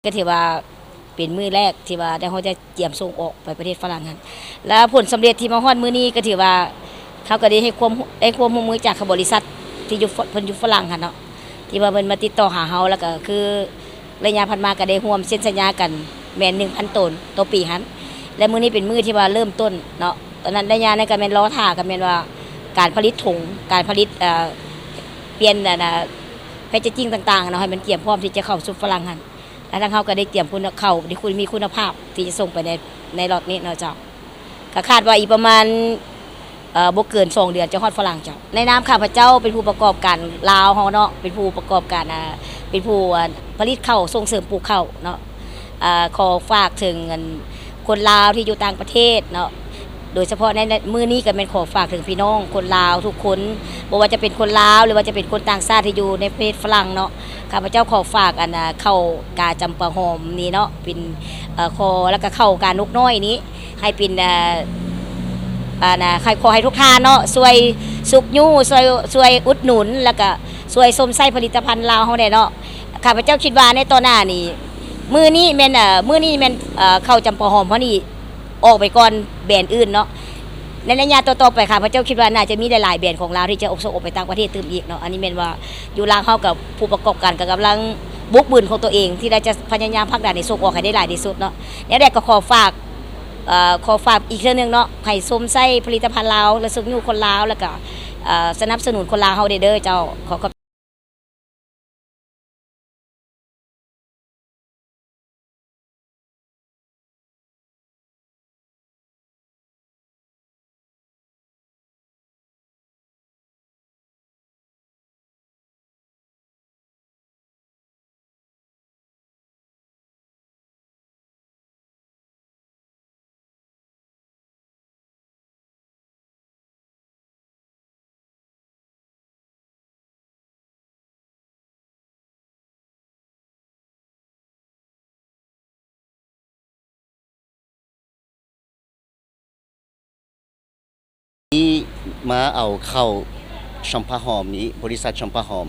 ກໍຖືວ່າເປັນມື້ແລກທີ່ວ່າໄດ້ ເຮົາໄດ້ຕຽມສົ່ງອອກໄປປະເທດຝຣັ່ງຫັ້ນ ແລ້ວຜົນສຳເລັດທີ່ມາຮອດມື້ນີ້ກໍຖືວ່າ ເຮົາກໍໄດ້ໃຫ້ຄວາມ ໄດ້ຄວາມຮ່ວມມືຈາກບໍລິສັດທີ່ຢູ່ ເພິ່ນຢູ່ຝຣັ່ງຫັ້ນເນາະ ທີ່ວ່າເພິ່ນມາຕິດຕໍ່ຫາເຮົາ ແລ້ວກໍຄືໄລຍະຜ່ານມາກໍໄດ້ຮ່ວມເຊັນສັນຍາກັນແມ່ນໜຶ່ງພັນໂຕນຕໍ່ປີຫັ້ນ ແລະ ມື້ນີ້ເປັນມື້ທີ່ວ່າເລີ່ມຕົ້ນເນາະ ຕອນນັ້ນໄລຍະນັ້ນກໍແມ່ນລໍຖ້າ ກໍແມ່ນວ່າການຜະລິດຖົງ ການຜະລິດ ເອີ ປ່ຽນອັນນ່າ ແພັກເກດຈິງຕ່າງໆເນາະ ໃຫ້ມັນກຽມພ້ອມທີ່ຈະເຂົ້າສູ່ຝຣັ່ງຫັ້ນ ແລະ ທາງເຮົາກໍໄດ້ຕຽມຄຸນນະ ເຂົ້າທີ່ຄຸນ ມີຄຸນນະພາບທີ່ຈະສົ່ງໄປໃນ ໃນລັອດນີ້ເນາະເຈົ້າ ກໍຄາດວ່າອີກປະມານ ເອີ ບໍ່ເກີນສອງເດືອນຈະຮອດຝຣັ່ງເຈົ້າ. ໃນນາມຂ້າພະເຈົ້າເປັນຜູ້ປະກອບການລາວເຮົາເນາະ ເປັນຜູ້ປະກອບການ ອາ ເປັນຜູ້ ອາ ຜະລິດເຂົ້າ ສົ່ງເສີມປູກເຂົ້າເນາະ ອາ ຂໍຝາກເຖິງ ອັນ ຄົນລາວທີ່ຢູ່ຕ່າງປະເທດເນາະ ໂດຍສະເພາະໃນ ໃນມື້ນີ້ກໍແມ່ນຂໍຝາກເຖິງພີ່ນ້ອງຄົນລາວທຸກຄົນ ບໍ່ວ່າຈະເປັນຄົນລາວ ຫຼືວ່າຈະເປັນຄົນຕ່າງຊາດທີ່ຢູ່ໃນປະເທດຝຣັ່ງເນາະ ຂ້າພະເຈົ້າຂໍຝາກ ອັນ ອາ ເຂົ້າກາຈຳປາຫອມນີ້ເນາະ ເປັນ ເອີ ຂໍ ແລ້ວກໍເຂົ້າການົກນ້ອຍນີ້ ໃຫ້ເປັນ ເອີ ອັນ ອາ ໃຫ້ ຂໍໃຫ້ທຸກທ່ານເນາະ ຊ່ວຍຊຸກຍູ້ ຊ່ວຍ ຊ່ວຍອຸດໜູນ ແລ້ວກໍຊ່ວຍຊົມໃຊ້ຜະລິດຕະພັນລາວເຮົາແດ່ເນາະ. ຂ້າພະເຈົ້າຄິດວ່າໃນຕໍ່ໜ້ານີ້ ມື້ນີ້ແມ່ນ ເອີ ມື້ນີ້ແມ່ນ ເອີ ເຂົ້າຈຳປາຫອມເຮົານີ້ອອກໄປກ່ອນແບນອື່ນເນາະ ໃນໄລຍະຕໍ່ໆໄປ ຂ້າພະເຈົ້າຄິດວ່າໜ້າຈະມີຫຼາຍໆແບນຂອງລາວທີ່ຈະອອກ ສົ່ງອອກໄປຕ່າງປະເທດຕື່ມອີກເນາະ. ອັນນີ້ແມ່ນວ່າຢູ່ລາວເຮົາກັບຜູ້ປະກອບການກໍກຳລັງບຸກບືນຂອງຕົວເອງ ທີ່ລາວຈະພະຍາຍາມຜັກດັນໃຫ້ສົ່ງອອກໃຫ້ໄດ້ຫຼາຍທີ່ສຸດເນາະ. ແນວໃດກໍຂໍຝາກ ເອີ ຂໍຝາກອີກເທື່ອໜຶ່ງເນາະ ໃຫ້ຊົມໃຊ້ຜະລິດຕະພັນລາວ ແລະ ຊຸກຍູ້ຄົນລາວ ແລ້ວກະ ເອີ ສະໜັບສະໜູນຄົນລາວເຮົາແດ່ເດີເຈົ້າ. ຂໍຂອບ ນີ້ມາເອົາເຂົ້າຊຳພະຫອມນີ້ ບໍລິສັດຊຳພະຫອມ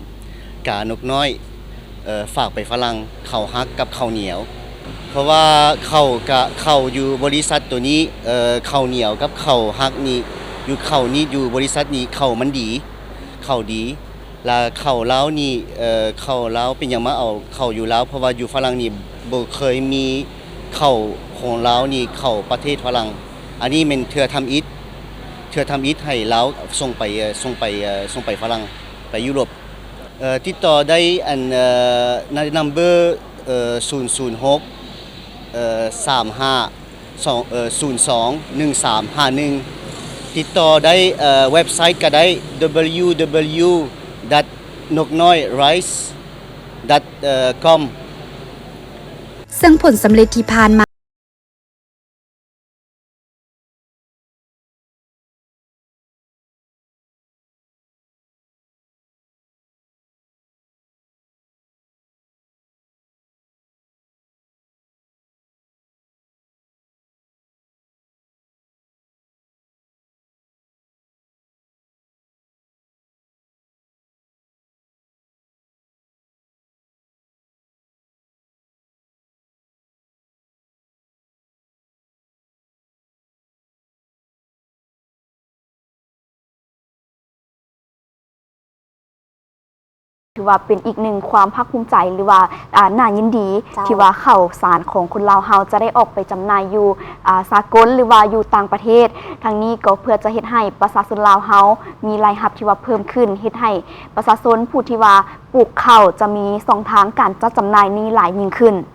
ການົກນ້ອຍ ເອີ ຝາກໄປຝຣັ່ງ ເຂົ້າຮັກກັບເຂົ້າໜຽວ ເພາະວ່າເຂົ້າກະ ເຂົ້າຢູ່ບໍລິສັດໂຕນີ້ ເອີ ເຂົ້າໜຽວກັບເຂົ້າຮັກນີ້ ຢູ່ເຂົ້ານີ້ ຢູ່ບໍລິສັດນີ້ ເຂົ້າມັນດີ ເຂົ້າດີ ລະເຂົ້າລາວນີ້ ເອີ ເຂົ້າລາວ ເປັນຫຍັງມາເອົາເຂົ້າຢູ່ລາວ ເພາະວ່າຢູ່ຝຣັ່ງນີ້ບໍ່ເຄີຍມີເຂົ້າຂອງລາວນີ້ເຂົ້າປະເທດຝຣັ່ງ ອັນນີ້ແມ່ນເທື່ອທຳອິດ ເທື່ອທຳອິດໃຫ້ລາວສົ່ງໄປ ເອີ ສົ່ງໄປ ເອີ ສົ່ງໄປຝຣັ່ງ ໄປຢູໂຣບ ເອີ ຕິດຕໍ່ໄດ້ ອັນ ເອີ ໃນນຳເບີ ເອີ ສູນສູນຫົກ ເອີ ສາມຫ້າ ສອງ ເອີ ສູນສອງ ໜຶ່ງສາມຫ້າໜຶ່ງ ຕິດຕໍ່ໄດ້ ເອີ ເວັບໄຊກະໄດ້ ດັບເບິນຢູດັບເບິນຢູດັອດນົກນ້ອຍໄຣສ໌ດັອດຄອມ ເຊິ່ງຜົນສຳເລັດທີ່ຜ່ານມາ ຖືວ່າເປັນອີກໜຶ່ງຄວາມພາກພູມໃຈ ຫຼືວ່າ ອາ ໜ້າຍິນດີ ເຈົ້າ ທີ່ວ່າເຂົ້າສານຂອງຄົນລາວເຮົາຈະໄດ້ອອກໄປຈຳໜ່າຍຢູ່ ອາ ສາກົນ ຫຼືວ່າຢູ່ຕ່າງປະເທດ. ທັງນີ້ກໍເພື່ອຈະເຮັດໃຫ້ປະຊາຊົນລາວເຮົາມີລາຍຮັບທີ່ວ່າເພີ່ມຂຶ້ນ, ເຮັດໃຫ້ປະຊາຊົນຜູ້ທີ່ວ່າປູກເຂົ້າຈະມີຊ່ອງທາງການຈັດຈຳໜ່າຍນີ້ຫຼາຍຍິ່ງຂຶ້ນ.